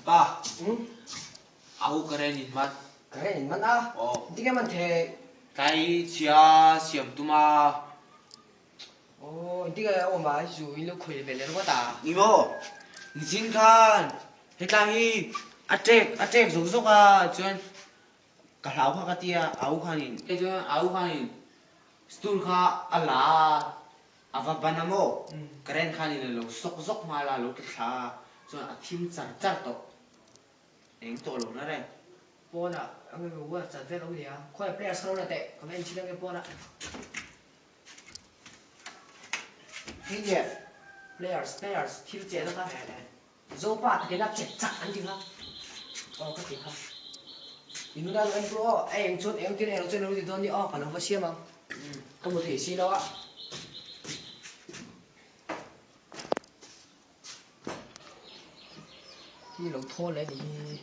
Pa, au ka ren in man. Ka ren in man a? Aw. Engtin nge man thei? Tlai chhia siam tum a. Aw, engtin nge a awm a, zu in lo khawih ve leh ringawt a? Ni maw? Nichin khan hetlai hi a ṭek a ṭek zawk zawk a, chuan ka hlau kha ka ti a, au khanin. Chuan au khanin stool kha a la a. A va ban a maw? Current khanin a lo sawk zawk nghal a, a lo tla thla a, chuan a thim char char tawh. Eng tawh lo na reng. Pawnah ang emaw work chat vel awm nia. Khawi players kha lo la teh, ka va en thin ange pawnah. Hei nge? Players, players, thil chehna kha. Zopa takin a che chak an ti kha. Aw ka ti kha. I nuna lo en ru aw, a eng chuan eng tin eng lo chuan eng lo ti dawn ni aw, ka lo va siam ang. Ka hmu thei si lo a. Hi lo thawl leh ni hi.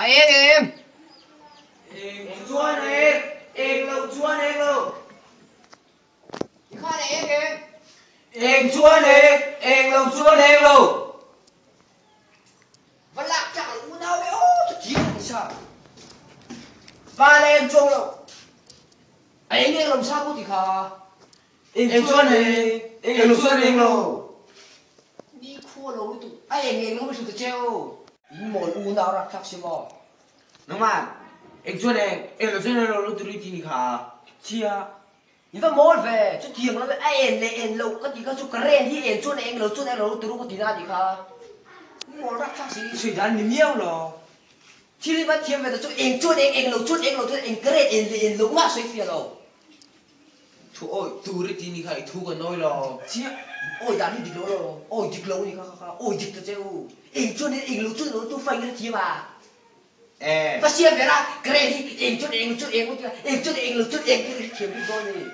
A eng em? Eng chuan eng, eng lo chuan eng lo. I khan a eng em? Eng chuan eng, eng lo chuan eng lo. Va lak tlak lo unau e aw chu thiam ang sa. Va la eng chuang lo. A eng eng lo sa pawh ti kha. Eng chuan eng, eng lo chuan eng lo. Ni khua lo lutuk a eng eng lo mi hrilh ta che u. In mawl unau rak thlak si maw? Nangmah eng chuan eng, eng lo chuan eng lo lutuk i ti ni kha. Chia. I va mawl ve, chutiang lo a en leh en loh ka tih kha chu ka ren hi en chuan a eng lo chuan a eng lo turu ka ti na a nih kha. I mawl rak thlak si. I sawi dan ni miau lo. Thil i va thiam ve ta chu eng chuan eng eng lo chuan eng lo chuan eng ka ren en leh en loh mah sawi fiah lo. Thu awi tur i ti ni kha i thu ka nawi lo. Chiah, awi dan hi dik lo lo, awi dik lo ni kha kha kha, awi dik ta che u. Eng chuan eng eng lo chuan eng lo tu fa in ka thiam a. E. Va siam ber a, ka ren hi eng chuan eng lo chuan eng lo tia, eng chuan eng lo chuan eng tih hi thiam bik dawn a ni.